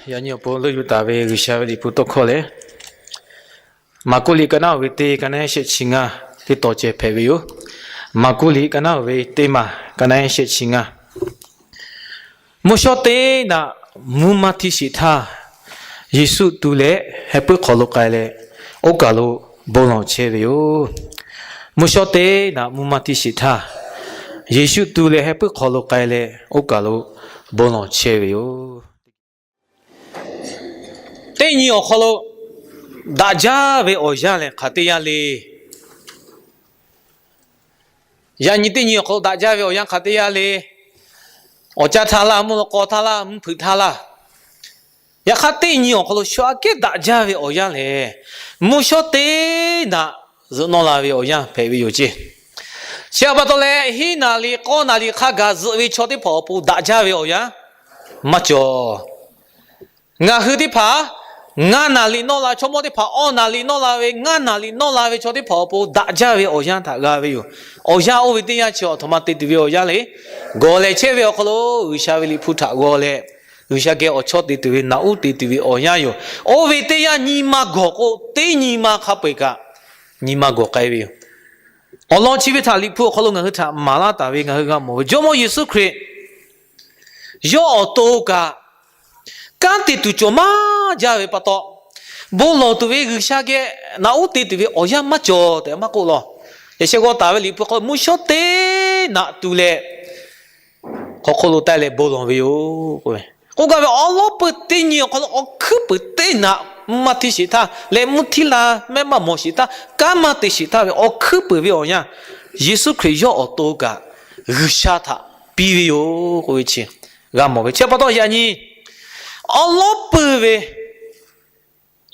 Yaꞈ nyi awˬ pon leuˆ yuˬ taˍ ve G'uiˬsha ve liꞈ hpu tawˇ hkawˇ lehˬ, Maˍkuˆ liꞈ ka naˉ uiˍ ve teˇ, ka naˉ shehˆ chi ngaˇ teˇ taw ceh hpehꞈ ve yoˬ. Maˍkuˆ liꞈ ka naˉ uiˍ ve teˇ maˬ, ka naˉ shehˆ chi ngaˇ. Mvuhˇ shawˉ teˇ naꞈ mvuhˇ maˇ htiˇ sheˍ htaˇ, Yeˍsuˆ tu leh heh puiˉ hk'aw lo k'ai leh, oˇ kaˬ lo bon lawˬ chehˇ ve yoˬ. Mvuhˇ shawˉ teˇ naꞈ mvuhˇ maˇ htiˇ sheˍ htaˇ, Yeˍsuˆ tu leh heh puiˉ hk'aw lo k'ai leh, oˇ kaˬ lo bon lawˬ chehˇ ve yoˬ. Teˇ nyi awˬ hk'aw lo daꞈ jaˇ ve awˬ yanˇ lehˬ hk'aˬ teˇ yanˇ le. Yaꞈ nyi teˇ nyi awˬ hk'aw lo daꞈ jaˇ ve awˬ yanˇ hk'aˬ teˇ yanˇ le. Awˬ caˇ htaˇ laˇ, mvuhˇ law k'aw htaˇ laˇ, mvuhˇ hpeuꞈ htaˇ laˇ. Yaꞈ hk'aˇ teˇ nyi awˬ hk'aw lo shu aꞈ kehˉ daꞈ jaˇ ve awˬ yanˇ lehˬ, mvuhˇ shawˉ teˇ naꞈ zuhꞈ nawˇ la ve awˬ yanˇ hpehꞈ ve yoˬ ceˇ. Chi pa taw leh, hiˉ naˍ riˍ k'awˇ naˍ riˍ hk'a gaˬ zuhꞈ ve chaw teˇ hpaˍ awˬ pon daꞈ jaˇ ve awˬ yanˇ maˇ cawˬ. Ngaˬ hui teˇ hpaˍ ngaˇ naˍ riˍ nawˇ la, chaw mawˇ teˇ hpaˍ awˇ naˍ riˍ nawˇ la ve, ngaˇ naˍ riˍ nawˇ la ve chaw teˇ hpaˍ awˬ pon daꞈ jaˇ ve awˬ yanˇ htaꞈ g'a ve yoˬ. Awˬ yanˇ oˇ ve teˇ yanˇ chi awˬ htoꞈ ma te tuˬ ve awˬ yanˇ le. Gawˬ lehˬ chehˇ ve awˬ hk'aw lo G'uiˬsha ve liꞈ hpu htaꞈ g'aw leh, G'uiˬsha geh awˬ chawˇ te tuˬ ve naꞈ uˉ te tuˬ ve awˬ yanˇ yoˬ. Oˇ ve teˇ yanˇ nyi ma gawˬ k'o, teˇ nyi ma hk'a peu-eˬ kaꞈ nyi ma gawˬ k'ai ve yoˬ. Awˬ lawn chi ve htaꞈ liꞈ hpu awˬ hk'aw lo ngaˬ hui htaꞈ maˍ laˇ taˍ ve ngaˬ hui g'a mawˬ ve, Jawˇmawˇ Yeˍsuˆ Hkriꞈ yawˇ awˬ to kaꞈ kanˉ te tuˬ cawˬ maˇ jaˇ ve pa taw, bon lawˬ tuˬ ve G'uiˬsha geh naꞈ uˉ te tuˬ ve awˬ yanˇ maˇ cawˬ tehꞈ maˇ k'oˆ law. Yaꞈ sheh g'aw taˍ ve liꞈ hpu hk'aw lo mvuhˇ shawˉ teˇ naꞈ tu leh, hk'aw hk'oˆ lo taˇ leh bon lawˬ ve yoˬ. K'oˆ gaˇ ve awˬ lawn peuˬ teˇ nyi awˬ hk'aw lo awˬ hkuiˉ puiˍ teˇ naꞈ mvuhˇ maˇ htiˇ sheˍ htaˇ leh mvuhˇ htiˇ la mehˆ maˇ mawˬ sheˍ htaˇ, kanˉ maˇ te sheˍ htaˇ ve awˬ hkuiˉ puiˍ ve awˬ yanˇ, Yeˍsuˆ Hkriꞈ yawˇ awˬ to kaꞈ G'uiˬsha htaꞈ piˇ ve yoˬ k'oˆ ve chi g'a mawˬ ve. Chi pa taw yaꞈ nyi awˬ lawn peuˬ ve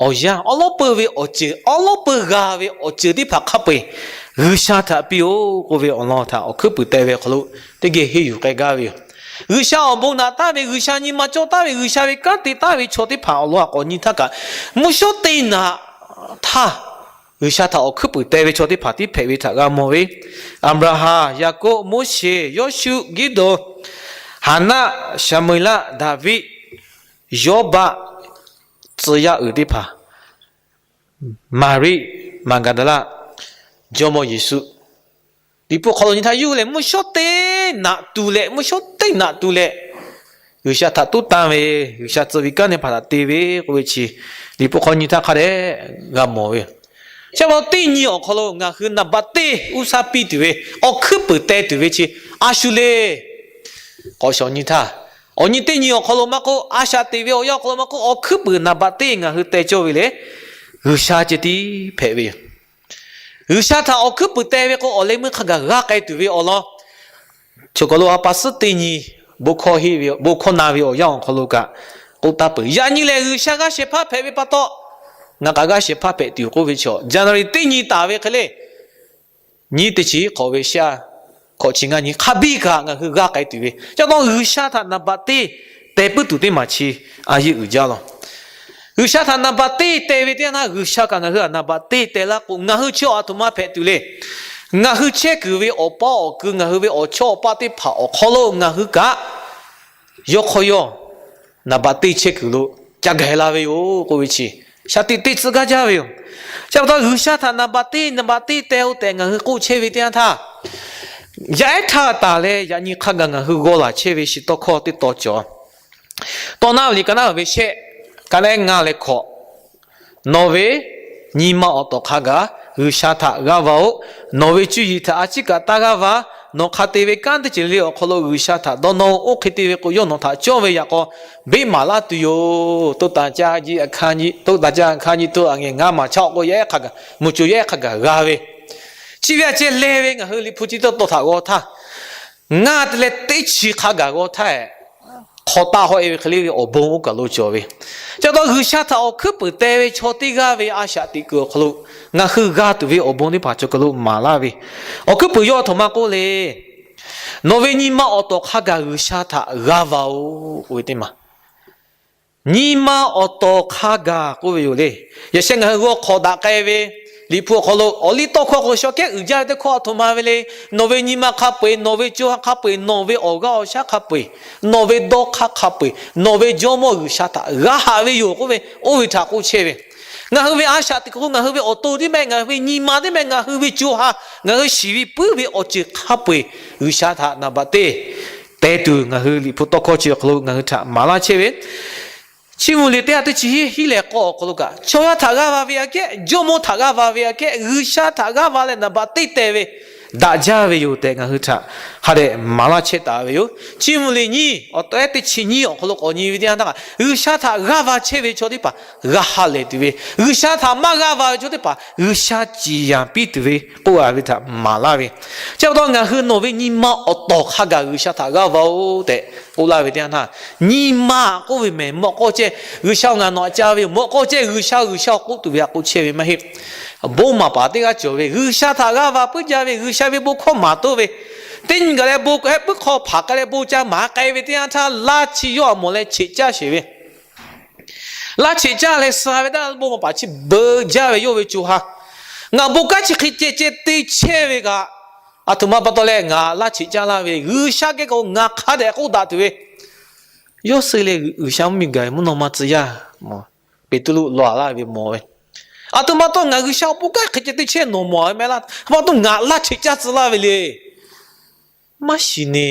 awˬ yanˇ, awˬ lawn peuˬ ve awˬ ceuˬ, awˬ lawn peuˬ g'a ve awˬ ceuˬ teˇ hpaˍ hk'a peu-eˬ G'uiˬsha htaꞈ piˇ-oˆ k'oˆ ve awˬ lawn htaꞈ awˬ hkuiˉ puiˍ teh ve awˬ hk'aw lo teˇ geh henˇ yuˬ k'ai gaˇ ve yoˬ. G'uiˬsha awˬ bon naꞈ taˍ ve, G'uiˬsha nyi ma cawˇ taˍ ve, G'uiˬsha ve kanˉ te taˍ ve chaw teˇ hpaˍ awˬ lawn aꞈ k'awꞈ nyi htaˇ kaꞈ, mvuhˇ shawˉ teˇ naꞈ htaˇ G'uiˬsha htaꞈ awˬ hkuiˉ puiˍ teh ve chaw teˇ hpaˍ tiˉ hpehꞈ ve htaꞈ g'a mawˬ ve, Aˍbraˍhanˍ, Yaˍkoˆ, Moˉseˍ, Yawˇshuˆ, Giˇdeˍonˍ, Haˍnaˆ, Saˍmo-eˍlaˆ, Daˍviˆ, Yawˇbaˆ, tcuh yaˇ uiˍ teˇ hpaˍ, Maˍriˆ Maˍgaˍdaˍlaˆ, Jawˇmawˇ Yeˍsuˆ. Liꞈ hpu hk'aw lo nyi htaˇ yuˬ leh mvuhˇ shawˉ teˇ naꞈ tu leh, mvuhˇ shawˉ teˇ naꞈ tu leh G'uiˬsha htaꞈ tuˉ tanˇ ve, G'uiˬsha tcuh ve kanˉ teˇ hpaˍ htaꞈ te ve k'oˆ ve chi, liꞈ hpu hk'aw nyi htaˇ hk'a dehꞈ g'a mawˬ ve yoˬ. Chi pa taw teˇ nyi awˬ hk'aw lo ngaˬ hui naˍ baꞈ teˇ uˉ shaˉ piˇ tuˬ ve, awˬ hkuiˉ puiˍ teh tuˬ ve chi a shu le. K'awꞈ shawˍ nyi htaˇ, awˬ nyi teˇ nyi awˬ hk'aw lo maˇ k'oˆ, a shaꞈ teꞈ ve awˬ yanˇ awˬ hk'aw lo maˇ k'oˆ, awˬ hkuiˉ puiˍ naˍ baꞈ teˇ ngaˬ hui teh cawˇ ve lehˬ, G'uiˬsha ceh tiˉ hpehꞈ ve yoˬ. G'uiˬsha htaꞈ awˬ hkuiˉ puiˍ teh ve k'o, awˬ leh meuˇ hk'a gaˬ g'aˇ k'ai tuˬ ve awˬ lawn choˬ kaˬ lo a pa suhˉ teˇ nyi bon hkawˇ na ve awˬ yanˇ awˬ hk'aw lo kaꞈ k'oˆ taˍ peuˬ. Yaꞈ nyi lehˬ, G'uiˬsha g'aˇ shehˍ hpaˇ hpehꞈ ve pa taw, ngaˬ kaꞈ g'aˇ shehˍ hpaˇ hpehꞈ tuˬ yoˬ k'oˆ ve chaw, January teˇ nyi taˍ ve hk'e le, nyiˇ teˇ chi hk'awꞈ ve shaˉ hkawꞈ chi ngaˇ nyi hk'a biˇ kaꞈ ngaˬ hui g'aˇ k'ai tuˬ ve, ca taw G'uiˬsha htaꞈ naˍ baꞈ teˇ teh puiˉ tuˬ teˇ maˬ chi a yeˇ uiˍ jaˇ law. G'uiˬsha htaꞈ naˍ baꞈ teˇ teh ve teˇ yanˇ htaˇ, G'uiˬsha kaꞈ ngaˬ hui htaꞈ naˍ baꞈ teˇ teh laˇ k'o, ngaˬ hui chi awˬ a htoꞈ ma hpehꞈ tuˬ le. Ngaˬ hui chehˇ kuiˬ ve awˬ paˇ awˬ kui, ngaˬ hui ve awˬ chawˇ awˬ paˇ teˇ hpaˍ awˬ hk'aw lo ngaˬ hui kaꞈ yawˇ hk'aw yawˇ naˍ baꞈ teˇ chehˇ kuiˬ lo ca gaˬ la ve yoˬ k'oˆ ve chi, shaˍ tiꞈ teˇ tcuh gaˇ jaˇ ve yoˬ. Chi pa taw G'uiˬsha htaꞈ naˍ baꞈ teˇ, naˍ baꞈ teˇ teh-o tehꞈ ngaˬ hui k'oˆ chehˇ ve teˇ yanˇ htaˇ, yaˇ ehˉ htaˇ taˍ leh yaꞈ nyi hk'a gaˬ ngaˬ hui g'aw laˬ chehˇ ve shiˍ tawˇ hkawˇ teˇ taw cawˬ. Tawˇ naˉ ve liꞈ ka naˉ ve shehˆ, ka naˉ ngaˇ leh hkawꞈ, Nawˬ ve nyi ma awˬ tawˍ hk'a gaˬ G'uiˬsha htaꞈ g'aˇ va-oˬ. Nawˬ ve cuˇ yiˍ htaꞈ a ciˉ kaꞈ taˇ g'aˇ va. Nawˬ hk'a te ve kanˉ teˇ ceuˬ le awˬ hk'aw lo G'uiˬsha htaꞈ dawˇ nawˇ-oˬ. Oˇ hk'e te ve k'o, yawˇ nawˬ htaꞈ cawˇ ve yaꞈ k'aw beˆ maˍ laˇ tuˬ yoˬ. Toˇ taˍ caˇ nyi, toˇ taˍ caˇ hkanˇ nyi, toˇ aꞈ ngeh ngaˇ maˬ chaˇ awˬ k'o yaˇ ehˉ hk'a gaˬ, mvuhˇ co yaˇ ehˉ hk'a gaˬ g'a ve, chi ve aꞈ ceh leh ve ngaˬ hui liꞈ hpu chi tawˇ tawˇ htaꞈ g'aw htaˇ, ngaˇ te leh teˇ chi hk'a gaˬ g'aw htaˇ, hk'aw taˆ haw e ve hk'e le ve awˬ bon oˇ kaˬ lo cawˬ ve. Chi pa taw G'uiˬsha htaꞈ awˬ hkuiˉ puiˍ teh ve chaw teˇ g'aˇ ve a shaꞈ teꞈ kuiˬ awˬ hk'aw lo ngaˬ hui g'a tuˬ ve awˬ bon teˇ hpaˍ cawˬ kaˬ lo maˍ laˇ ve. Awˬ hkuiˉ puiˍ yawˇ aˬ htoꞈ ma k'oˆ le. Nawˬ ve nyi ma awˬ tawˍ hk'a gaˬ G'uiˬsha htaꞈ g'aˇ va-oˬ k'oˆ ve teˇ maˬ. Nyi ma awˬ tawˍ hk'a gaˬ k'oˆ ve yoˬ le. Yaꞈ sheh ngaˬ hui g'aw hk'awꞈ daꞈ k'ai ve, Liꞈ hpu awˬ hk'aw lo awˬliˇtawˇhkawˇ k'o, shaw kehˉ uiˍ jaˇ ve teˇ hkawˇ aˬ htoꞈ ma ve le. Nawˬ ve nyi ma hk'a peu-eˬ, nawˬ ve co ha hk'a peu-eˬ, nawˬ ve awˬ g'aˇ awˬ shaˉ hk'a peu-eˬ, nawˬ ve dawˇ hk'aˇ hk'a peu-eˬ, nawˬ ve Jawˇmawˇ G'uiˬsha htaꞈ g'a haꞈ ve yoˬ k'oˆ ve, oˇ ve htaꞈ k'oˆ chehˇ ve. Ngaˬ hui ve a shaꞈ teꞈ hk'aˇ, ngaˬ hui ve awˬ to teˇ meh, ngaˬ hui ve nyi ma teˇ meh, ngaˬ hui ve co ha, ngaˬ hui shiˍ ve puiˉ ve awˬ ceuˬ hk'a peu-eˬ G'uiˬsha htaꞈ naˍ baꞈ teˇ teh tuˬ ngaˬ hui Liꞈ hpu tawˇ hkawˇ chi awˬ hk'aw lo ngaˬ hui htaꞈ maˍ laˇ chehˇ ve. Chiˇ mvuh liꞈ teˇ ha teˇ chi hiˉ leh k'awˇ awˬ hk'aw lo kaꞈ, chaw yaˇ htaꞈ g'aˇ va ve aꞈ kehˉ, jawˇmawˇ htaꞈ g'aˇ va ve aꞈ kehˉ, G'uiˬsha htaꞈ g'aˇ va leh naˍ baꞈ teˇ teh ve daꞈ jaˇ ve yoˬ tehꞈ ngaˬ hui htaꞈ ha lehˬ maˍ laˇ chehˇ taˍ ve yoˬ. Chiˇ mvuh liꞈ nyiˇ awˬ tawehˉ teˇ chi nyiˇ awˬ hk'aw lo k'awꞈ nyi ve teˇ yanˇ htaˇ kaꞈ, G'uiˬsha htaꞈ g'aˇ va chehˇ ve chaw teˇ hpaˍ g'a ha lehˬ tuˬ ve, G'uiˬsha htaꞈ maˇ g'aˇ va ve chaw teˇ hpaˍ G'uiˬsha ciˍ yanˍ piˇ tuˬ ve k'oˆ a ve htaꞈ maˍ laˇ ve. Chi pa taw ngaˬ hui nawˬ ve nyi ma awˬ tawˍ hk'a gaˬ G'uiˬsha htaꞈ g'aˇ va-oˬ tehꞈ k'oˆ laˇ ve teˇ yanˇ htaˇ, nyi ma k'oˆ ve mehˬ mawꞈ k'aw ceh G'uiˬsha ngaˬ nawˬ aꞈ ca ve yoˬ, mawꞈ k'aw ceh G'uiˬsha G'uiˬsha k'oˆ tuˬ ve aꞈ k'oˆ chehˇ ve maˇ heˆ. Bon maˍ paˍ teˇ g'aˇ cawˬ ve, G'uiˬsha htaꞈ g'aˇ va puiˉ jaˇ ve, G'uiˬsha ve bon hkawˇ maˍ toˆ ve, teˇ nyi gaˬ leh bon hehˆ puiˉ hk'aw hpaˍ k'ai leh bon ca maˍ k'ai ve teˇ yanˇ htaˇ, laˇ chi yawˇ aꞈ mawˬ leh cheꞈ caˇ sheˍ ve. Laˇ cheꞈ caˇ leh suh ve taˇ, bon maˍ paˍ chi beuꞈ jaˇ ve yawˇ ve co ha. Ngaˬ bon kanˉ chi hk'e ceh ceh te chehˇ ve kaꞈ, aˬ htoꞈ ma pa taw leh ngaˬ laˇ cheꞈ caˇ laˇ ve, G'uiˬsha geh k'o ngaˬ hk'a dehꞈ k'oˆ daꞈ tuˬ ve, yawˇ suh leh G'uiˬsha mvuhˇmiˬ gaˬ ve mvuhˇ naw ma tcuh yaˇ, Peˍtruˆ lawˬ a laˇ ve mawˬ ve, aˬ htoꞈ ma taw ngaˬ G'uiˬsha awˬ bon kanˉ hk'e ceh te chehˇ nawˬ mawˬ ve meh laˇ, hk'e pa taw ngaˬ laˇ cheꞈ caˇ tcuh laˇ ve le. Maˇ shiˍ ne.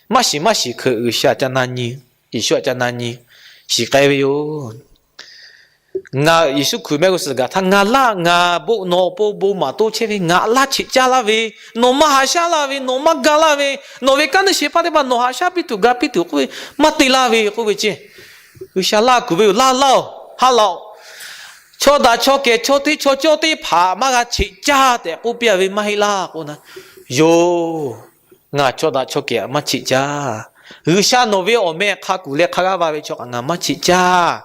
Maˇ shiˍ maˇ shiˍ hk'e G'uiˬsha ca na nyi, Yeˍsuˆ htaꞈ ca na nyi shiˍ k'ai ve yoˬ. Ngaˬ Yeˍsuˆ Hkriꞈ mehˆ g'uˇ suhˍ gaˬ htaˇ ngaˬ laˇ, ngaˬ bon nawˬ awˬ pon bon maˍ toˆ chehˇ ve, ngaˬ laˇ cheꞈ caˇ laˇ ve, nawˬ maˇ haꞈ shaˉ laˇ ve, nawˬ maˇ ga laˇ ve, nawˬ ve kanˉ te shehˍ hpaˇ teˇ hpaˍ nawˬ haꞈ shaˉ piˇ tuˬ ga piˇ tuˬ k'oˆ ve maˇ te laˇ ve k'oˆ ve ceh, G'uiˬsha laˇ kuˬ ve yoˬ. Laˇ laˇ-oˬ, haˉ laˇ-oˬ. Chaw daꞈ chaw kehˬ chaw teˇ chaw cawˇ teˇ hpaˍ maˇ g'a cheꞈ caˇ tehꞈ k'oˆ piˇ a ve maˇ heˆ laˇ k'o na, yoˬ. Ngaˬ chaw daꞈ chaw kehˬ maˇ cheꞈ caˇ. G'uiˬsha nawˬ ve awˬ meh hk'a kuˬ leh hk'a g'aˇ va ve chaw kaꞈ ngaˬ maˇ cheꞈ caˇ.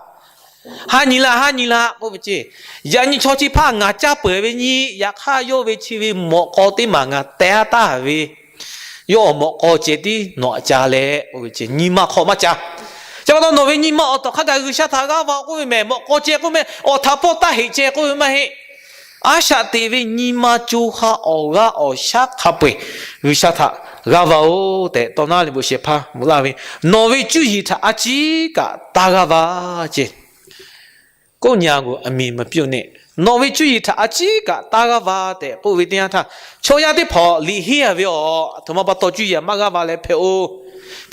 Ha nyi la, ha nyi la k'oˆ ve ceh, yaꞈ nyi chaw chi hpaˇ ngaˬ caˇ peuˬ ve nyi, yaꞈ hk'aˇ yawˇ ve chi ve mawꞈ k'aw teˇ maˬ ngaˬ teh a taˍ ve, yawˇ awˬ mawꞈ k'aw ceh tiˉ nawˬ aꞈ ca leh k'oˆ ve ceh, nyi ma hk'aw maˇ ca. Chi pa taw nawˬ ve nyi ma awˬ tawˍ hk'a gaˬ G'uiˬsha htaꞈ g'aˇ va k'oˆ ve mehˬ, mawꞈ k'aw ceh k'oˆ mehˬ, awˬ htaꞈ pawˇ taˇ heꞈ ceh k'oˆ ve maˇ heˆ. A shaꞈ teꞈ ve nyi ma co ha awˬ g'aˇ awˬ shaˉ hk'a peu-eˬ G'uiˬsha htaꞈ g'aˇ va-oˬ tehꞈ tawˇ naˉ leh bon shehˍ hpaˇ mvuh laˇ ve, nawˬ ve cuˇ yiˍ htaꞈ a ciˉ kaꞈ taˇ g'aˇ va ceh. ကိုယ့်ညီကိုယ် အမည်မပြုတ်နဲ့, nawˬ ve cuˇ yiˍ htaꞈ a ciˉ kaꞈ taˇ g'aˇ va tehꞈ k'oˆ ve teˇ yanˇ htaˇ, chaw yaˇ teˇ hpaˍ liꞈ henˇ a ve awˬ, aˬ htoꞈ ma pa taw cuˇ yiˍ maˇ g'aˇ va leh hpehꞈ-oˬ.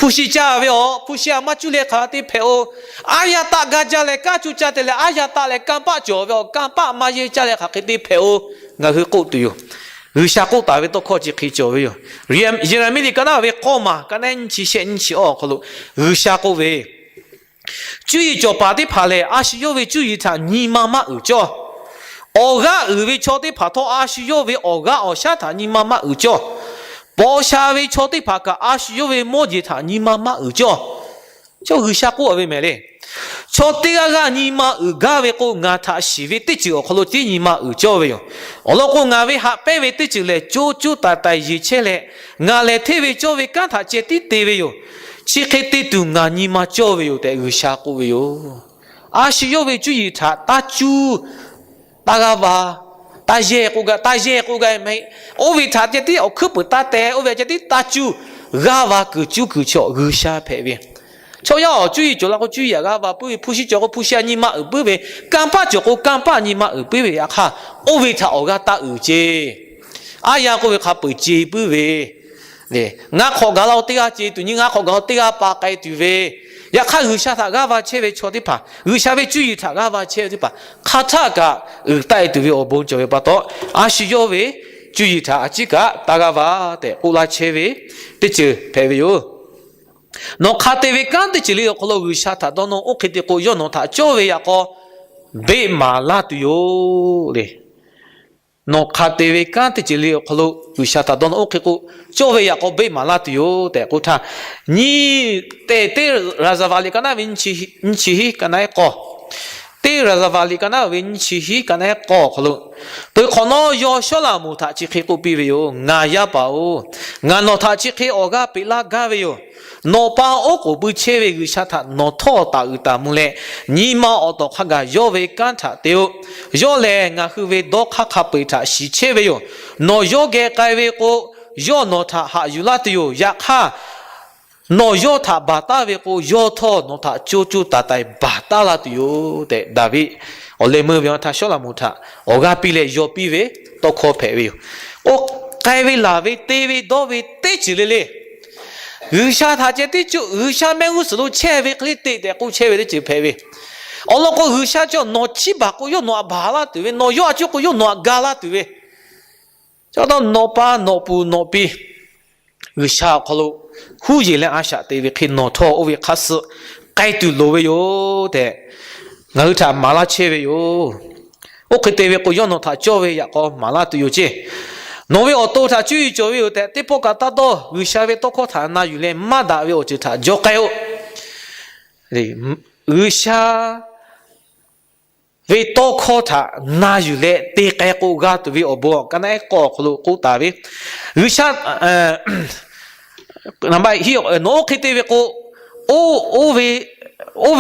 Hpu shi caˇ ve awˬ, hpu shi a maˇ cuˇ leh hk'aˬ hk'e te hpehꞈ-oˬ. Aˉ yaˇ taˆ gaˇ jaˇ leh kanˉ cuˇ caˇ te leh aˉ yaˇ taˆ leh kanˇ paˆ cawˬ ve awˬ, kanˇ paˆ maˇ yehˇ caˇ leh hk'aˬ hk'e te hpehꞈ-oˬ. Ngaˬ hui k'oˆ tuˬ yoˬ. G'uiˬsha k'oˆ taˍ ve tawˇ hkawˇ chi hk'e cawˬ ve yoˬ. Yeˍraˍmiˆ liꞈ ka naˉ ve k'awˇ maˬ ka naˉ nyiˇ chi shehˆ nyiˇ chi awˬ awˬ hk'aw lo G'uiˬsha k'oˆ ve, cuˇ yiˍ cawˬ paˍ teˇ hpaˍ lehˬ, a shu yawˇ ve cuˇ yiˍ htaꞈ nyi ma maˇ uiˍ cawˇ. Awˬ g'aˇ uiˍ ve chaw teˇ hpaˍ htawˇ, a shu yawˇ ve awˬ g'aˇ awˬ shaˉ htaꞈ nyi ma maˇ uiˍ cawˇ. Paw sha ve chaw teˇ hpaˍ kaꞈ, a shu yawˇ ve mawˇ jeˬ htaꞈ nyi ma maˇ uiˍ cawˇ. Chaw G'uiˬsha k'oˆ ve mehˬ le. Chaw teˇ g'aˇ g'aˇ nyi ma uiˍ gaˇ ve k'o, ngaˬ htaꞈ shiˍ ve teˇ ceuˬ awˬ hk'aw lo tiˉ nyi ma uiˍ cawˇ ve yoˬ. Awˬ lawn k'o, ngaˬ ve haꞈ pehnˇ ve teˇ ceuˬ lehˬ, co co taiˍ taiˍ yeˬ chehˇ leh, ngaˬ lehˬ hteˇ ve cawˇ ve kanˉ htaꞈ ceh tiˉ te ve yoˬ. Chi hk'e te tuˬ ngaˬ nyi ma cawˇ ve yoˬ tehꞈ, G'uiˬsha k'oˆ ve yoˬ. A shu yawˇ ve cuˇ yiˍ htaꞈ taˇ cuˇ, taˇ g'aˇ va, taˇ yehˇ k'oˆ gaˇ, taˇ yehˇ k'oˆ gaˇ maˇ heˆ. Oˇ ve htaꞈ ceh tiˉ awˬ hkuiˉ peuˍ taˇ teh, oˇ ve ceh tiˉ taˇ cuˇ, g'aˇ va kuiˬ cuˇ kuiˬ chaw G'uiˬsha hpehꞈ ve. Chaw yaˇ awˬ cuˇ yiˍ cawˬ la k'o, cuˇ yiˍ g'aˇ va puiˉ ve, hpu shi cawˬ k'o, hpu shi nyi ma uiˍ puiˉ ve, kanˇ paˆ cawˬ k'o, kanˇ paˆ nyi ma uiˍ puiˉ ve, yaꞈ hk'aˇ oˇ ve htaꞈ awˬ g'aˇ taˇ uiˍ ce. Aˉ yaˇ k'oˆ ve hk'a peu-eˬ ce puiˉ ve, ngaˇ hk'awꞈ gaˬ la-o teˇ g'aˇ ce tuˬ nyi, ngaˇ hk'awꞈ gaˬ-o teˇ g'aˇ pa k'ai tuˬ ve, yaꞈ hk'aˇ G'uiˬsha htaꞈ g'aˇ va chehˇ ve chaw teˇ hpaˍ, G'uiˬsha ve cuˇ yiˍ htaꞈ g'aˇ va chehˇ ve teˇ hpaˍ hk'aˬ htaˆ kaꞈ uiˍ taˆ-e tuˬ ve awˬ bon cawˬ ve pa taw, a shu yawˇ ve cuˇ yiˍ htaꞈ a ciˉ kaꞈ taˇ g'aˇ va tehꞈ k'oˆ laˇ chehˇ ve teˇ ceuˬ hpehꞈ ve yoˬ. Nawˬ hk'a te ve kanˉ teˇ ceuˬ le awˬ hk'aw lo G'uiˬsha htaꞈ dawˇ nawˇ. Oˇ hk'e te k'o, yawˇ nawˬ htaꞈ cawˇ ve yaꞈ k'aw beˆ maˍ laˇ tuˬ yoˬ le. Nawˬ hk'a te ve kanˉ teˇ ceuˬ le awˬ hk'aw lo G'uiˬsha htaꞈ dawˇ nawˇ. Oˇ hk'e k'o, cawˇ ve yaꞈ k'aw beˆ maˍ laˇ tuˬ yoˬ tehꞈ k'oˆ htaˇ, nyi, Tehˬ teˇ Raˍzaˍvaˍ liꞈ ka naˉ ve nyiˇ chi hiˉ ka naˉ iˉ k'awˇ, teˇ Raˍzaˍvaˍ liꞈ ka naˉ ve nyiˇ chi hiˉ ka naˉ k'awˇ awˬ hk'aw lo, Peuˬ hk'awꞈ nawˉ yawˇ Sawˉlaꞈmonˍ htaꞈ chi hk'e k'oˆ piˇ ve yoˬ. Ngaˬ yaˇ paˍ-oˬ, ngaˬ nawˬ htaꞈ chi hk'e awˬ g'aˇ peꞈ laˇ gaˇ ve yoˬ. Nawˬ pa oˉ k'oˍ pui chehˇ ve G'uiˬsha htaꞈ nawˬ htawˇ taˍ uiˍ taˍ mvuh leh, nyi ma awˬ tawˍ hk'a gaˬ yawˇ ve kanˉ htaꞈ te-o. Yawˇ lehˬ ngaˬ hui ve dawˇ hk'aˇ hk'a peu-eˬ htaꞈ shiˍ chehˇ ve yoˬ. Nawˬ yawˇ geh k'ai ve k'o, yawˇ nawˬ htaꞈ haꞈ yuˬ laˇ tuˬ yoˬ. Yaꞈ hk'aˇ, nawˬ yawˇ htaꞈ baˬ taˉ ve k'o, yawˇ htawˇ nawˬ htaꞈ co co taiˍ taiˍ baˬ taˉ laˇ tuˬ yoˬ tehꞈ, Daˍviˆ awˬ leh meuˇ ve awˬ htaˇ Sawˉlaꞈmonˍ htaꞈ awˬ g'aˇ piˇ leh yaw piˇ ve tawˇ hkawˇ hpehꞈ ve yoˬ. K'o, k'ai ve laˬ ve te ve dawˇ ve teˇ ceuˬ le le, G'uiˬsha htaꞈ ceh tiˉ co, G'uiˬsha mehˆ g'uˇ suhˍ lo chehˇ ve hk'e le te tehꞈ k'oˆ chehˇ ve teˇ ceuˬ hpehꞈ ve. Awˬ lawn k'o, G'uiˬsha cawˬ nawˬ chiˇ baˬ k'o yawˇ nawˬ htaꞈ baˬ laˇ tuˬ ve, nawˬ yawˇ a ciˉ k'o yawˇ nawˬ htaꞈ ga laˇ tuˬ ve. Ca taw nawˬ pa nawˬ pu nawˬ pi G'uiˬsha awˬ hk'aw lo huˉ yeˬ leh a shaꞈ te ve hk'e nawˬ htawˇ oˇ ve hk'aˇ suh k'ai tuˬ loˍ ve yoˬ tehꞈ, ngaˬ hui htaꞈ maˍ laˇ chehˇ ve yoˬ. Oˇ hk'e te ve k'o, yawˇ nawˬ htaꞈ cawˇ ve yaꞈ k'aw maˍ laˇ tuˬ yoˬ ceˇ. Nawˬ ve awˬ to htaꞈ cuˇ yiˍ cawˬ ve yoˬ tehꞈ, teˇ pawˆ kaꞈ taˇ dawˇ. G'uiˬsha ve tawˇ hkawˇ htaꞈ na yuˬ leh maˇ daꞈ ve awˬ ceuˬ htaꞈ jaw k'ai-o. G'uiˬsha ve tawˇ hkawˇ htaꞈ na yuˬ leh te k'ai k'o g'a tuˬ ve awˬ bon, ka naˉ ehˉ k'awˇ awˬ hk'aw lo k'oˆ taˍ ve, G'uiˬsha, nawˬ oˇ hk'e te ve k'o, oˇ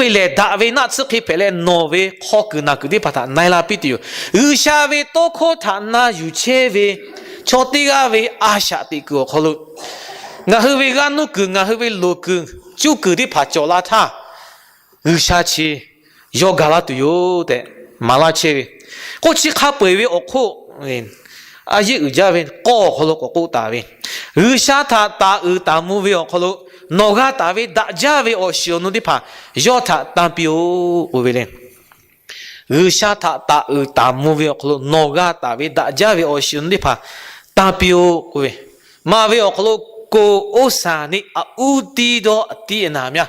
ve lehˬ daꞈ ve naˆ tsuhˇ hk'e hpehꞈ leh, nawˬ ve hk'aw kuiˬ naˬ kuiˬ teˇ hpaˍ htaꞈ na-e la piˇ tuˬ yoˬ. G'uiˬsha ve tawˇ hkawˇ htaꞈ na yuˬ chehˇ ve chaw teˇ g'aˇ ve a shaꞈ teꞈ kuiˬ awˬ hk'aw lo, ngaˬ hui ve g'aˇ nuˇ kuiˬ, ngaˬ hui ve loˍ kuiˬ, cuˇ kuiˬ teˇ hpaˍ cawˬ la htaˇ, G'uiˬsha chi yawˇ ga laˇ tuˬ yoˬ tehꞈ maˍ laˇ chehˇ ve. K'o, chi hk'a peu-eˬ ve awˬ hk'oˆ a yeˆ uiˍ jaˇ ve k'awˇ awˬ hk'aw lo k'awꞈ k'oˆ taˍ ve, G'uiˬsha htaꞈ taˍ uiˍ taˍ mvuh ve awˬ hk'aw lo nawˬ g'a taˍ ve daꞈ jaˇ ve awˬ shiˍ awˬ nu teˇ hpaˍ yawˇ htaꞈ tanˇ piˇ-oˆ k'oˆ ve le. G'uiˬsha htaꞈ taˍ uiˍ taˍ mvuh ve awˬ hk'aw lo nawˬ g'a taˍ ve daꞈ jaˇ ve awˬ shiˍ awˬ nu teˇ hpaˍ tanˇ piˇ-oˆ k'oˆ ve, maˍ ve awˬ hk'aw lo ကိုယ်ဥစ္စာနှင့် အဦးသီးသော အသီးအနှံများ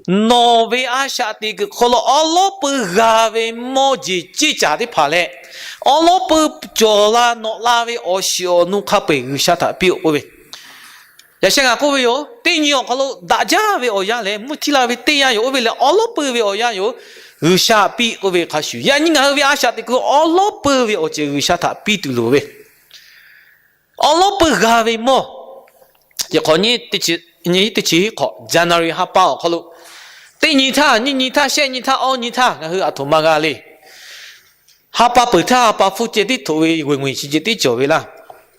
Nawˬ ve a shaꞈ teꞈ kuiˬ hk'aw lo awˉ lawˉ peu g'a ve mawˇ jeˬ ceˇ caˬ teˇ hpaˍ leh, awˉ lawˉ peu cawˬ la nawꞈ la ve awˬ shiˍ awˬ nu hk'a peu-eˬ G'uiˬsha htaꞈ piˇ-oˆ k'oˆ ve, yaꞈ sheh ngaˬ k'oˆ ve yoˬ. Teˇ nyi awˬ hk'aw lo daꞈ jaˇ ve awˬ yanˇ leh mvuhˇ htiˇ la ve teˇ yanˇ yoˬ. Oˇ ve lehˬ awˉ lawˉ peu ve awˬ yanˇ yoˬ. G'uiˬsha piˇ k'oˆ ve hk'a shuˍ, yaꞈ nyi ngaˬ hui ve a shaꞈ teꞈ kuiˬ awˉ lawˉ peu ve awˬ ceuˬ G'uiˬsha htaꞈ piˇ tuˬ loˍ ve, awˉ lawˉ peu g'a ve mawˇ. Chi hk'awꞈ nyi teˇ chi hiˆ hk'awꞈ January ha pa awˬ hk'aw lo, teˇ nyi htaˇ, nyiˇ nyi htaˇ, shehˆ nyi htaˇ, awˇ nyi htaˇ ngaˬ hui aˬ htoꞈ ma g'a le. Ha pa peuˬ htaˇ ha pa hpfuhˇ ceh tiˉ htoꞈ ve, g'uiˬ ngeuˬ chi ceh tiˉ cawˬ ve laˇ.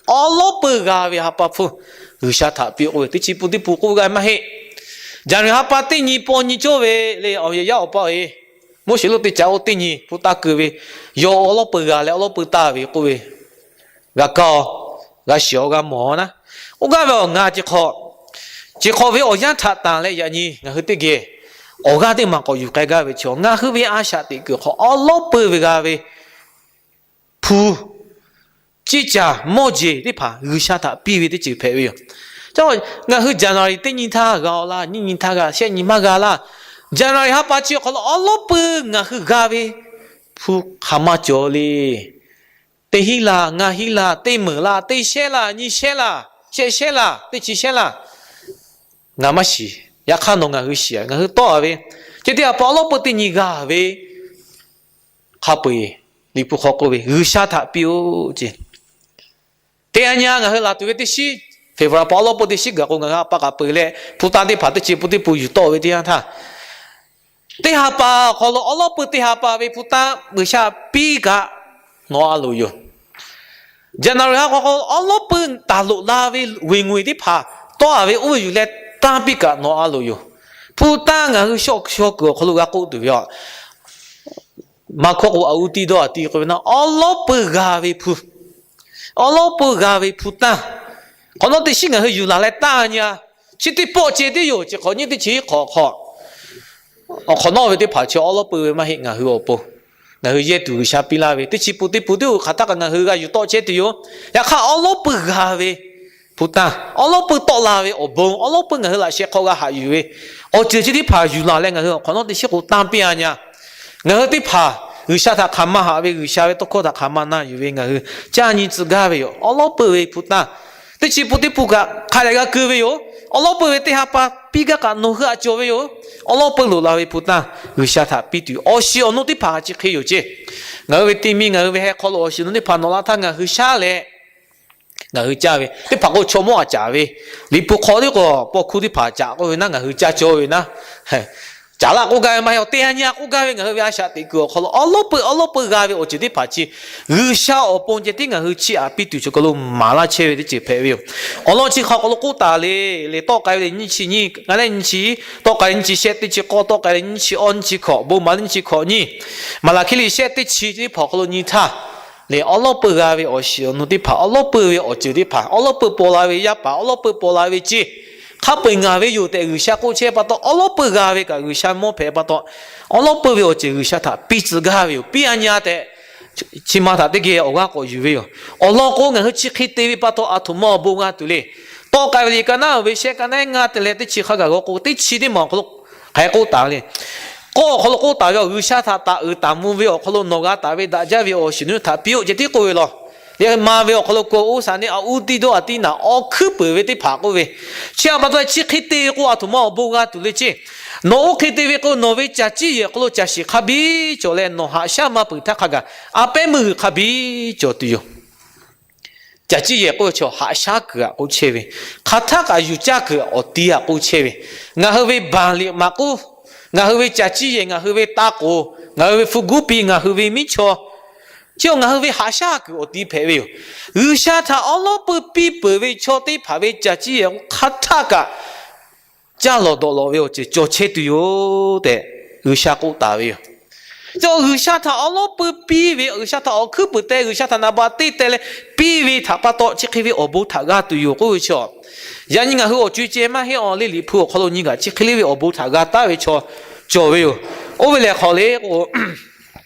Awˉ lawˉ peu g'a ve ha pa hpfuhˇ G'uiˬsha htaꞈ piˇ k'oˆ ve, teˇ chi pun teˇ pun k'oˆ g'a maˇ heˆ. January ha pa teˇ nyi paw nyi cawˇ ve le, awˬ yehˬ yaˇ awˬ pa-e, Moˉseˍ lonˉ teˇ caꞈ oˇ teˇ nyi hpu taˇ keu ve, yawˇ awˉ lawˉ peu g'a leh awˉ lawˉ peu taˇ ve k'oˆ ve, g'a kaˇ-o, g'a shiˍ-o, g'a mawˬ-o naˉ. Oˇ g'aˇ ve awˬ ngaˬ chi hk'awꞈ, chi hk'awꞈ ve awˬ yanˇ htaꞈ tanˬ leh yaꞈ nyi ngaˬ hui teˇ geh awˬ g'aˇ teˇ maˬ k'awꞈ yuˬ k'ai gaˇ ve chaw, ngaˬ hui ve a shaꞈ teꞈ kuiˬ hk'aw awˉ lawˉ peu ve g'a ve hpu, ceˇ caˬ, mawˇ jeˬ teˇ hpaˍ G'uiˬsha htaꞈ piˇ ve teˇ ceuˬ hpehꞈ ve yoˬ. Ngaˬ hui January teˇ nyi htaˇ g'a-o laˇ, nyiˇ nyi htaˇ g'a, shehˆ nyi maˇ g'a laˇ. January ha pa chi awˬ hk'aw lo awˉ lawˉ peu ngaˬ hui g'a ve hpu hk'aˬ ma cawˬ le. Teˇ hinˉ laˇ, ngaˇ hinˉ laˇ, teˇ meunˍ laˇ, teˇ shehˉ laˇ, nyi shehˉ laˇ, shehˆ shehˉ laˇ, teˇ chi shehˉ laˇ, ngaˬ maˇ shiˍ. Yaꞈ hk'aˇ nawˬ ngaˬ hui shiˍ-a, ngaˬ hui tawˆ-a ve, chi teˇ ha pa awˉ lawˉ peu teˇ nyi g'a ve hk'a peu-eˬ Liꞈ hpu hk'aw k'oˆ ve, G'uiˬsha htaꞈ piˇ-oˆ ce. Teˇ ha nyi ngaˬ hui laˬ tuˬ ve teˇ shiˉ, February pa awˉ lawˉ peu teˇ shiˉ gaˬ k'o, ngaˬ hui a pa k'aꞈ peu leh hpu tanˇ teˇ hpaˍ teˇ chi pun teˇ pun yuˬ tawˆ ve teˇ yanˇ htaˇ, teˇ ha pa awˬ hk'aw lo awˉ lawˉ peu teˇ ha pa ve hpu tanˇ G'uiˬsha piˇ kaꞈ nawˬ a loˍ yoˬ. January ha hk'aw awˉ lawˉ peu taˍ loꞈ la ve g'uiˬ ngeuˬ teˇ hpaˍ tawˆ-a ve oˇ ve yuˬ leh tanˇ piˇ kaꞈ nawˬ a loˍ yoˬ. Hpu tanˇ ngaˬ hui shaw shaw kuiˬ awˬ hk'aw lo g'a k'oˆ tuˬ ve a, maˇ hkawˇ k'o, a uˉ tiˇ dawˇ a tiˇ k'oˆ ve na, awˉ lawˉ peu g'a ve hpu, awˉ lawˉ peu g'a ve hpu tanˇ, hk'awꞈ nawˉ teˇ shiˉ ngaˬ hui yuˬ laˬ leh tanˇ nyi-a. Chi teˇ pawˆ ceh tiˉ yoˬ. Chi hk'awꞈ nyi teˇ chi hiˉ hk'awꞈ hk'aw, awˬ hk'awꞈ nawˉ ve teˇ hpaˍ chi awˉ lawˉ peu ve maˇ heˆ. Ngaˬ hui awˬ pon ngaˬ hui yehˇ tuˬ G'uiˬsha piˇ laˇ ve teˇ chi pun teˇ pun teˇ oˇ hk'aˬ htaˇ kaꞈ ngaˬ hui g'a yuˬ tawˆ chehˇ tuˬ yoˬ. Yaꞈ hk'aˇ awˉ lawˉ peu g'a ve hpu tanˇ, awˉ lawˉ peu tawˆ la ve awˬ bon, awˉ lawˉ peu ngaˬ hui laꞈ sheh hk'aw g'a haꞈ yuˬ ve awˬ ceuˬ chi teˇ hpaˍ yuˬ laˬ leh ngaˬ hui awˬ hk'awꞈ nawˉ teˇ shiˉ k'o tanˇ piˇ-a nyi-a. Ngaˬ hui teˇ hpaˍ G'uiˬsha htaꞈ hk'aˬ ma haꞈ ve, G'uiˬsha ve tawˇ hkawˇ htaꞈ hk'aˬ ma na yuˬ ve ngaˬ hui caˇ nyi tcuh gaˇ ve yoˬ. Awˉ lawˉ peu ve hpu tanˇ teˇ chi pun teˇ pun kaꞈ hk'a dehꞈ g'a keu ve yoˬ. Awˉ lawˉ peuˇ ve teˇ ha pa piˇ gaˇ kaꞈ nawˬ hui htaꞈ cawˬ ve yoˬ. Awˉ lawˉ peuˇ loꞈ la ve hpu tanˇ G'uiˬsha htaꞈ piˇ tuˬ awˬ shiˍ awˬ nu teˇ hpaˍ chi hk'e yoˬ ceˇ. Ngaˬ hui ve teˇ miˇ ngaˬ hui ve heh hk'aw lo awˬ shiˍ awˬ nu teˇ hpaˍ nawꞈ la htaˇ ngaˬ hui shaˉ leh ngaˬ hui caˇ ve teˇ hpaˍ k'o chaw mawˇ a caˍ ve, Liꞈ hpu hk'aw teˇ k'o paw hkuˇ teˇ hpaˍ caꞈ k'oˆ ve naˉ ngaˬ hui caˇ cawˇ ve naˉ, caˍ laˇ k'oˆ gaˇ ve maˇ heˆ, teˇ ha nyi a k'oˆ gaˇ ve ngaˬ hui ve a shaꞈ teꞈ kuiˬ awˬ hk'aw lo awˉ lawˉ peuˇ awˉ lawˉ peuˇ g'a ve awˬ ceuˬ teˇ hpaˍ chi G'uiˬsha awˬ pon ceh tiˉ ngaˬ hui chiˇ aꞈ piˇ tuˬ chaw ka lo maˍ laˇ chehˇ ve teˇ ceuˬ hpehꞈ ve yoˬ. Awˬ lawn chi hk'aw k'aw lo k'oˆ taˍ le, le tawˆ k'ai ve le nyiˇ chi nyiˇ, ngaˬ lehˬ nyiˇ chi, tawˆ k'ai le nyiˇ chi shehˆ teˇ chi k'awˇ, tawˆ k'ai le nyiˇ chi awˇ nyiˇ chi hkawꞈ, bon maˍ le nyiˇ chi hkawꞈ nyiˇ, Maˍlaˍhkiˆ liꞈ shehˆ teˇ chi teˇ hpaˍ awˬ hk'aw lo nyi htaˇ, le awˉ lawˉ peuˇ g'a ve awˬ shiˍ awˬ nu teˇ hpaˍ, awˉ lawˉ peuˇ ve awˬ ceuˬ teˇ hpaˍ, awˉ lawˉ peuˇ paw la ve yaˇ paˍ, awˉ lawˉ peuˇ paw la ve ceˇ, hk'a peu-eˬ ngaˬ ve yoˬ tehꞈ G'uiˬsha k'oˆ chehˇ pa taw, awˉ lawˉ peuˇ g'a ve kaꞈ G'uiˬsha mawˇ hpehꞈ pa taw, awˉ lawˉ peuˇ ve awˬ ceuˬ G'uiˬsha htaꞈ piˇ tcuh gaˇ ve yoˬ. Piˇ a nyi a tehꞈ chi ma htaꞈ teˇ geh awˬ g'aˇ k'awꞈ yuˬ ve yoˬ. Awˬ lawn k'o, ngaˬ hui chi hk'e te ve pa taw, aˬ htoꞈ ma awˬ bon g'a tuˬ le. Tawˆ k'ai ve liꞈ ka naˉ ve shehˆ ka naˉ ngaˇ te leh teˇ chi hk'a gaˬ g'aw k'o, teˇ chi teˇ maˬ awˬ hk'aw lo hk'aˬ hk'e k'oˆ taˍ ve le. K'awˇ awˬ hk'aw lo k'oˆ taˍ ve, G'uiˬsha htaꞈ taˍ uiˍ taˍ mvuh ve awˬ hk'aw lo nawˬ g'a taˍ ve daꞈ jaˇ ve awˬ shiˍ nu htaꞈ piˇ-oˆ ceh tiˉ k'oˆ ve law. Leh ma ve awˬ hk'aw lo k'o, oˇ shaˍ neˇ a uˉ tiˇ dawˇ a tiˇ naꞈ awˬ hkuiˉ peuˬ ve teˇ hpaˍ k'oˆ ve, chi a pa taw chi hk'e te ve k'o, aˬ htoꞈ ma awˬ bon g'a tuˬ le ceˇ. Nawˬ oˇ hk'e te ve k'o, nawˬ ve caˬ ciˇ yehˬ hk'aw lo caˬ shiˍ hk'a biˇ cawˬ leh, nawˬ haꞈ shaˉ maˇ peuˬ htaˇ hk'a gaˬ a pehˉ meuˇ g'uiˬ hk'a biˇ cawˬ tuˬ yoˬ. Caˬ ciˇ yehˬ k'oˆ ve chaw haꞈ shaˉ kuiˬ aꞈ k'oˆ chehˇ ve, hk'aˬ htaˆ kaꞈ yuˬ caˇ kuiˬ awˬ ti aꞈ k'oˆ chehˇ ve, ngaˬ hui ve baˬ liꞈ maꞈ k'uˉ, ngaˬ hui ve caˬ ciˇ yehˬ, ngaˬ hui ve taˇ k'oˍ, ngaˬ hui ve hpu guˉ piˇ, ngaˬ hui ve miˉ chaw, chi ngaˬ hui ve haꞈ shaˉ kuiˬ awˬ ti hpehꞈ ve yoˬ. G'uiˬsha htaꞈ awˉ lawˉ peuˇ piˇ peuˬ ve chaw teˇ hpaˍ ve caˬ ciˇ yehˬ hk'aˬ htaˆ kaꞈ caˇ lawˬ dawꞈ lawˬ ve awˬ ceuˬ cawˬ chehˇ tuˬ yoˬ tehꞈ G'uiˬsha k'oˆ taˍ ve yoˬ. Chi G'uiˬsha htaꞈ awˉ lawˉ peuˇ piˇ ve, G'uiˬsha htaꞈ awˬ hkuiˉ peuˬ te, G'uiˬsha htaꞈ naˍ baꞈ teˇ teh leh piˇ ve htaꞈ pa taw chi hk'e ve awˬ bon htaꞈ g'a tuˬ yoˬ k'oˆ ve chi, yaꞈ nyi ngaˬ hui awˬ co-e ceh maˇ heˆ, awˬ liˇ Liꞈ hpu awˬ hk'aw lo nyi kaꞈ chi hk'e le ve awˬ bon htaꞈ g'a taˉ ve chaw cawˬ ve yoˬ. Oˇ ve lehˬ hk'aw le k'o,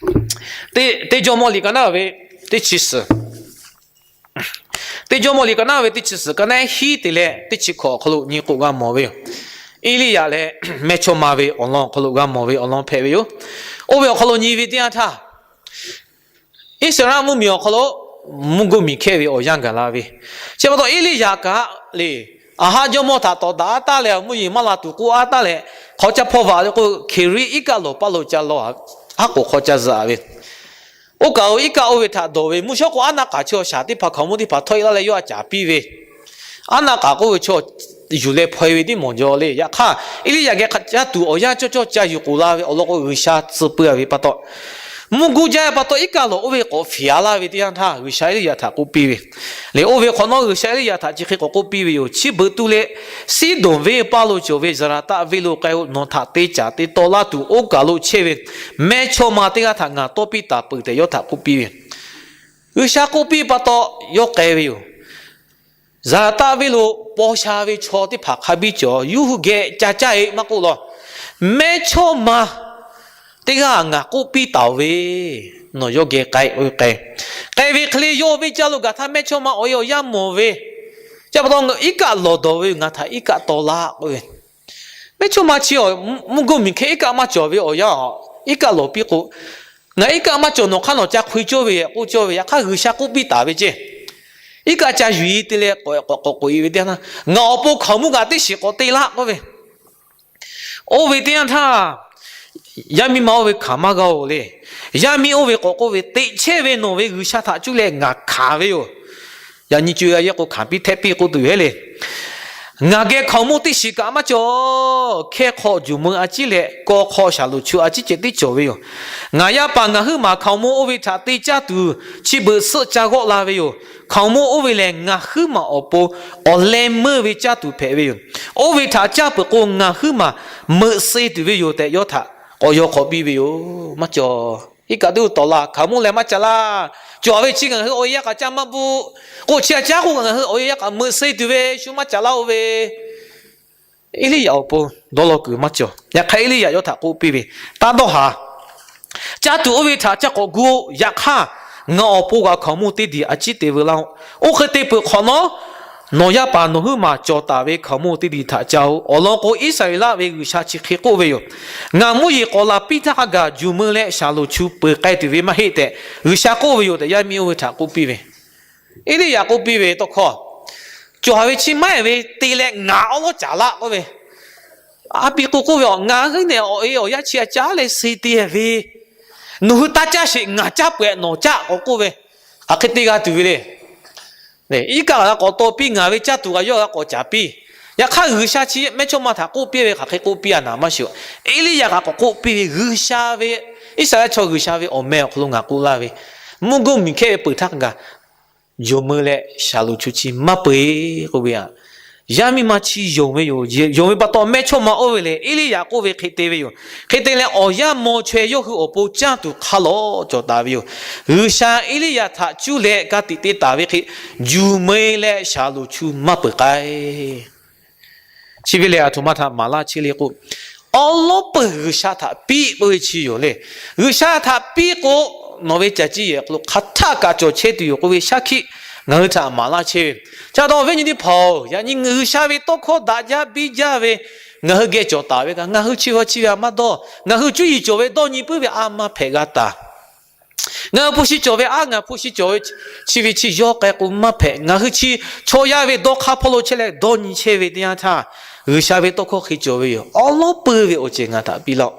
Teˇ jawˇmawˇ liꞈ ka naˉ ve teˇ chi suhˍ, Teˇ jawˇmawˇ liꞈ ka naˉ ve teˇ chi suhˍ ka naˉ hiˉ te leh teˇ chi hkawꞈ awˬ hk'aw lo nyi k'o g'a mawˬ ve yoˬ. Eˇliˇyaꞈ leh mehˇchawˇma ve awˬ lawn awˬ hk'aw lo g'a mawˬ ve awˬ lawn hpehꞈ ve yoˬ. Oˇ ve awˬ hk'aw lo nyi ve teˇ yanˇ htaˇ, Iˉsaˍreˍlaˆ mvuhˇmiˬ awˬ hk'aw lo mvuhˇ goˇ miˬ hkehˇ ve awˬ yanˇ gaˬ la ve, chi pa taw Eˇliˇyaꞈ kaꞈ le, Aˍhaˆ jawˇmawˇ htaꞈ tawˍ daꞈ a taˉ leh, mvuhˇ yeˬ maˇ la tuˬ k'oˆ a taˉ leh, hk'aw caˇ hpawˇ vaꞈ le k'o, Hkeˍriˆ iˉ kaˆ lawˬ paˇ lo ca law, haˉ k'oˍ hk'aw ca zuhꞈ ve. Oˇ kaˬ lo iˉ kaˆ oˇ ve htaꞈ dawˬ ve, mvuhˇ shawˉ k'o aˉ naˆ k'aˍ chaw shaˍ teˇ hpaˍ hkaoˍmonˇ teˇ hpaˍ htawˇ e laˇ leh yawˇ a caˍ piˇ ve, aˉ naˆ k'aˍ k'oˆ ve chaw yuˬ leh hpaw e ve teˇ mawˬ jaw le. Yaꞈ hk'aˇ, Eˇliˇyaꞈ geh caˇ tuˬ awˬ yanˇ cawˇ cawˇ ca yuˬ k'oˍ la ve awˬ lawn k'o, G'uiˬsha tcuh peuˬ a ve pa taw, mvuhˇ guˇ jaˇ pa taw iˉ kaˆ lawˬ oˇ ve k'awꞈ fiˍ a laˇ ve teˇ yanˇ htaˇ, G'uiˬsha Eˇliˇyaꞈ htaꞈ k'oˆ piˇ ve, le oˇ ve hk'awꞈ nawˉ G'uiˬsha Eˇliˇyaꞈ htaꞈ chi hk'e k'awꞈ k'oˆ piˇ ve yoˬ. Chi beuꞈ tu leh Siˉdonˍ venˇ paˇ lo cawˬ ve Zaˍraˍtaˆ venˇ lo k'ai-o. Nawˬ htaꞈ te caˍ te taw laˇ tuˬ oˇ kaˬ lo chehˇ ve mehˇchawˇma teˇ g'aˇ htaꞈ ngaˬ tawˇ piˇ taˍ peuˬ tehꞈ yawˇ htaꞈ k'oˆ piˇ ve, G'uiˬsha k'oˆ piˇ pa taw yawˇ k'ai ve yoˬ. Zaˍraˍtaˆ venˇ lo paw sha ve chaw teˇ hpaˍ hk'a biˇ cawˬ, yawˇ hui geh ca caˇ-e maˇ k'oˆ law, mehˇchawˇma teˇ g'aˇ ngaˬ k'oˆ piˇ taˍ-oˬ ve, nawˬ yawˇ geh k'ai-o. K'ai ve hk'e le yawˇ venˇ caˇ lo gaˬ htaˇ mehˇchawˇma awˬ e awˬ yanˇ mawˬ ve, chi pa taw iˉ kaˆ lawˬ dawˬ ve yoˬ. Ngaˬ htaꞈ iˉ kaˆ taw laˇ k'oˆ ve, mehˇchawˇma chi mvuhˇ goˇ miˬ hkehˇ iˉ kaˆ maˇ cawˬ ve awˬ yanˇ, iˉ kaˆ lawˬ piˇ k'o, ngaˬ iˉ kaˆ maˇ cawˬ, nawˬ hk'aˇ nawˬ ca hk'oe cawˇ ve tehꞈ k'oˆ cawˇ ve. Yaꞈ hk'aˇ G'uiˬsha k'oˆ piˇ taˍ ve ceˇ, iˉ kaˆ ca yuˬ-e te leh k'awꞈ k'oꞈ-e ve teˇ yanˇ htaˇ, ngaˬ awˬ pon hkaoˍmonˇ kaꞈ teˇ shiˍ k'awꞈ te laˇ k'oˆ ve, oˇ ve teˇ yanˇ htaˇ, yaˇ miˇ ma oˇ ve hkanˍ maˇ g'a-oˬ le. Yaˇ miˇ oˇ ve k'awꞈ k'oˆ ve, Teꞈ chehˇ ve nawˬ ve G'uiˬsha htaꞈ cuˇ leh ngaˬ hkanˍ ve yoˬ. Yaꞈ nyi co-e a yehˇ k'o hkanˍ piˇ htehˆ piˇ k'oˆ tuˬ yoˬ le. Ngaˬ geh hkaoˍmonˇ teˇ shiˍ kaꞈ maˇ cawˬ. Hkehˇ hk'aw juˬ meuˇ a ciˉ leh kaw hk'aw shaˍlonˍ chu a ciˉ ceh tiˉ cawˬ ve yoˬ. Ngaˬ yaˇ paˍ ngaˬ huiˉ maˬ hkaoˍmonˇ oˇ ve htaꞈ te caˇ tuˬ chi beuꞈ suhˆ ca g'awˆ la ve yoˬ. Hkaoˍmonˇ oˇ ve lehˬ ngaˬ huiˉ maˬ awˬ pon awˬ leh meuˇ ve caˇ tuˬ hpehꞈ ve yoˬ. Oˇ ve htaꞈ caˇ peuˬ k'o ngaˬ huiˉ maˬ meuꞈ suh tuˬ ve yoˬ tehꞈ yawˇ htaꞈ k'awꞈ yaw hk'awꞈ piˇ ve yoˬ. Maˇ cawˬ. Iˉ kaˆ teˇ uˉ tawˍ la, hkaoˍmonˇ lehˬ maˇ ca laˇ. Cawˬ ve chi ngaˬ hui awˬ e yaˇ kaꞈ caˇ maˇ bvuhꞈ k'o, chi a caˉ k'o ngaˬ hui awˬ e yaˇ kaꞈ meuꞈ suh tuˬ ve shu maˇ ca laˇ-oˬ ve, Eˇliˇyaꞈ awˬ pon dawˇ law kuiˬ maˇ cawˬ. Yaꞈ hk'aˇ Eˇliˇyaꞈ yawˇ htaꞈ k'oˆ piˇ ve, Taˇ dawˇ haˍ. Caˇ tuˬ oˇ ve htaꞈ caˇ k'awꞈ gu-oˆ. Yaꞈ hk'aˇ, ngaˬ awˬ pon g'a hkaoˍmonˇ teˇ diˬ a ciˉ te veu laˇ-oˆ. Oˇ hk'e te peuˬ hk'awꞈ nawˉ, nawˬ yaˇ paˍ nawˬ huiˉ maˬ cawˬ taˍ ve hkaoˍmonˇ teˇ diˬ htaꞈ caˇ-oˆ. Awˬ lawn k'o, Iˉsaˍreˍlaˆ ve G'uiˬsha chi hk'e k'oˆ ve yoˬ. Ngaˬ mvuhˇ yeˬ k'awꞈ laˬ piˇ htaˇ hk'a gaˬ juˬ meuˇ leh shaˍlonˍ chu peuˬ k'ai tuˬ ve maˇ heˆ tehꞈ G'uiˬsha k'oˆ ve yoˬ tehꞈ yaˇ miˇ oˇ ve htaꞈ k'oˆ piˇ ve, Eˇliˇyaꞈ k'oˆ piˇ ve tawˇ hkawˇ, cawˬ haˍ ve chi maˇ heˆ ve te leh ngaˬ awˉ lawˉ caˍ laˆ k'oˆ ve, a pi k'o k'oˆ ve, ngaˬ hui nehˬ awˬ e awˬ yaˇ chi a caˉ leh suh te ve, nawˬ hui taˇ caˇ sheˍ, ngaˬ caˇ peuˬ-eˬ, nawˬ caˇ k'awꞈ k'oˆ ve, hk'aˬ hk'e te g'a tuˬ ve le. Iˉ kaˆ g'a k'awꞈ taw piˇ, ngaˬ ve caˇ tuˬ g'a yawˇ g'a k'awꞈ caˍ piˇ. Yaꞈ hk'aˇ G'uiˬsha chi mehˇchawˇma htaꞈ k'oˆ piˇ ve, hk'aˬ hk'e k'oˆ piˇ a naˍ maˇ shiˍ-oˬ. Eˇliˇyaꞈ kaꞈ k'awꞈ k'oˆ piˇ ve, G'uiˬsha ve, Iˉsaˍreˍlaˆ chaw G'uiˬsha ve awˬ meh awˬ hk'aw lo ngaˬ k'oˆ laˇ ve, mvuhˇ guˇ miˬ hkehˇ ve peuˬ htaˇ kaꞈ, yonˍ meuˇ leh shaˍ loˍ chu chi maˇ peu-eˬ k'oˆ ve a. Yaˇ miˇ ma chi yonˍ ve yoˬ. Yonˍ ve pa taw mehˇchawˇma oˇ ve lehˬ, Eˇliˇyaꞈ k'oˆ ve hk'e te ve yoˬ. Hk'e te leh awˬ yanˇ maw chaweh yawˇ hui awˬ pon caˇ tuˬ hk'a lawꞈ cawˬ taˍ ve yoˬ. G'uiˬsha Eˇliˇyaꞈ htaꞈ cuˇ leh ka tiꞈ te taˍ ve hk'e, yonˍ meuˇ leh shaˍ loˍ chu maˇ peuˬ k'ai. Chi ve lehˬ, aˬ htoꞈ ma htaꞈ maˍ laˇ chehˇ le k'o, awˉ lawˉ peuˬ G'uiˬsha htaꞈ piˇ k'oˆ ve chi yoˬ le. G'uiˬsha htaꞈ piˇ k'o, nawˬ ve caˬ ciˇ yehˬ hk'aw lo hk'aˬ htaˆ kaꞈ cawˬ chehˇ tuˬ yoˬ k'oˆ ve shaˉ hkiˆ ngaˬ hui htaꞈ maˍ laˇ chehˇ ve. Chi pa taw awˬ viˉ nyi teˇ hpaˍ-oˬ, yaꞈ nyi G'uiˬsha ve tawˇ hkawˇ daꞈ jaˇ biˇ jaˇ ve ngaˬ hui geh cawˬ taˍ ve kaꞈ, ngaˬ hui chi ve chi ve a maˇ dawˇ. Ngaˬ hui cuˇ yiˍ cawˬ ve dawˇ nyi puiˉ ve a maˇ hpehꞈ g'a taˍ. Ngaˬ hui hpu shi cawˬ ve aˉ, ngaˬ hpu shi cawˬ ve chi ve chi yawˇ k'ai k'o maˇ hpehꞈ. Ngaˬ hui chi chaw yaˇ ve dawˇ hk'aˇ hpawˇ lo chehˇ leh dawˇ nyi chehˇ ve teˇ yanˇ htaˇ, G'uiˬsha ve tawˇ hkawˇ hk'e cawˬ ve yoˬ. Awˉ lawˉ peuˬ ve awˬ ceuˬ ngaˬ htaꞈ piˇ laˇ-oˆ.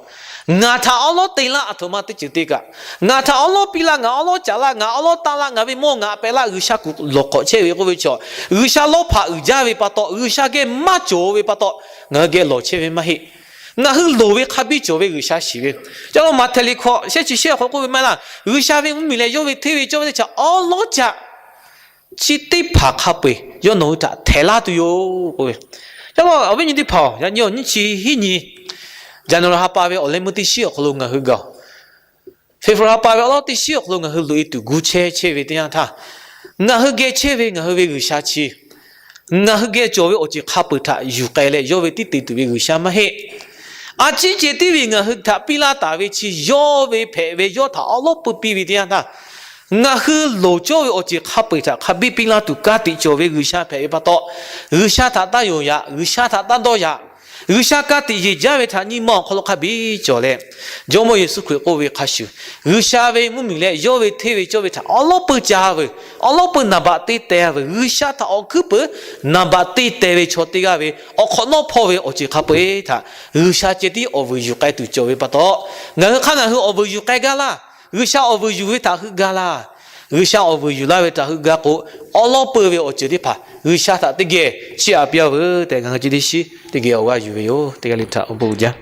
Ngaˬ htaꞈ awˉ lawˉ te laˇ, aˬ htoꞈ ma teˇ ceuˬ te kaꞈ, ngaˬ htaꞈ awˉ lawˉ piˇ laˇ, ngaˬ awˉ lawˉ caˍ laˇ, ngaˬ awˉ lawˉ taˆ laˇ, ngaˬ ve mawˇ ngaˬ pehꞈ laˇ, G'uiˬsha kuˬ lawˬ hk'awꞈ chehˇ ve k'oˆ ve chaw, G'uiˬsha lawˇ hpaꞈ uiˍ jaˇ ve pa taw, G'uiˬsha geh maˇ cawˬ ve pa taw, ngaˬ hui geh lawˬ chehˇ ve maˇ heˆ. Ngaˬ hui loˍ ve hk'a biˇ cawˬ ve G'uiˬsha shiˍ ve. Ca lo Maꞈhtehˍ liꞈ hkawꞈ shehˆ chi shehˆ awˬ hk'aw k'oˆ ve maˇ heˆ laˇ, G'uiˬsha ve mvuhˇmiˬ leh yawˇ ve hteˇ ve cawˇ ve teˇ chaꞈ awˉ lawˉ caꞈ chi teˇ hpaˍ hk'a peu-eˬ yawˇ nawˬ hui htaꞈ htehˍ laˇ tuˬ yoˬ k'oˆ ve. Ca lo awˬ viˉ nyi teˇ hpaˍ-oˬ, yaꞈ nyi awˬ nyiˇ chi hiˉ nyi January ha pa ve awˬ leh meuˇ teˇ shiˉ awˬ hk'aw lo ngaˬ hui gaˬ-oˬ. February ha pa ve awˉ lawˉ teˇ shiˉ awˬ hk'aw lo ngaˬ hui loꞈ-e tuˬ gu chehˇ chehˇ ve teˇ yanˇ htaˇ, ngaˬ hui geh chehˇ ve ngaˬ hui ve G'uiˬsha chi, ngaˬ hui geh cawˬ ve awˬ ceuˬ hk'a peu-eˬ htaꞈ yuˬ k'ai leh yawˇ ve tiˉ te tuˬ ve G'uiˬsha maˇ heˆ. A ciˉ ceh tiˉ ve ngaˬ hui htaꞈ piˇ laˇ taˍ ve chi yawˇ ve hpehꞈ ve, yawˇ htaꞈ awˉ lawˉ peuˬ piˇ ve teˇ yanˇ htaˇ, ngaˬ hui loˍ cawˇ ve awˬ ceuˬ hk'a peu-eˬ htaꞈ hk'a biˇ piˇ laˇ tuˬ ka tiꞈ cawˬ ve G'uiˬsha hpehꞈ ve pa taw, G'uiˬsha htaꞈ taˇ yonˍ yaꞈ, G'uiˬsha htaꞈ taˇ dawˇ yaꞈ. G'uiˬsha ka tiꞈ yeˬ jaˇ ve htaꞈ nyi ma awˬ hk'aw lo hk'a biˇ cawˬ leh, Jawˇmawˇ Yeˍsuˆ Hkriꞈ k'oˆ ve hk'a shuˍ, G'uiˬsha ve mvuhˇmiˬ leh yawˇ ve hteˇ ve cawˇ ve htaꞈ awˉ lawˉ peuˬ ca veuˬ, awˉ lawˉ peuˬ naˍ baꞈ te teh veuˬ, G'uiˬsha htaꞈ awˬ hkuiˉ peuˬ naˍ baꞈ te teh ve chaw teˇ g'aˇ ve awˬ hk'awꞈ nawˉ hpawˇ ve awˬ ceuˬ hk'a peu-eˬ htaꞈ G'uiˬsha ceh tiˉ awˬ vuiˬ yuˬ k'ai tuˬ cawˬ ve pa taw, ngaˬ hui hk'aˇ ngaˬ hui awˬ vuiˬ yuˬ k'ai gaˇ laˇ. G'uiˬsha awˬ vuiˬ yuˬ ve htaꞈ heuˆ gaˇ laˇ. G'uiˬsha awˬ vuiˬ yuˬ laˇ ve htaꞈ heuˆ gaˇ k'o, awˉ lawˉ peuˬ ve awˬ ceuˬ teˇ hpaˍ G'uiˬsha htaꞈ teˇ geh chiˇ aꞈ piˇ-a veuˬ tehꞈ ngaˬ hui chi teˇ shiˉ teˇ geh awˬ g'aˇ yuˬ ve yoˬ. Teˇ g'aˇ le htaꞈ awˬ bon uiˍ jaˇ.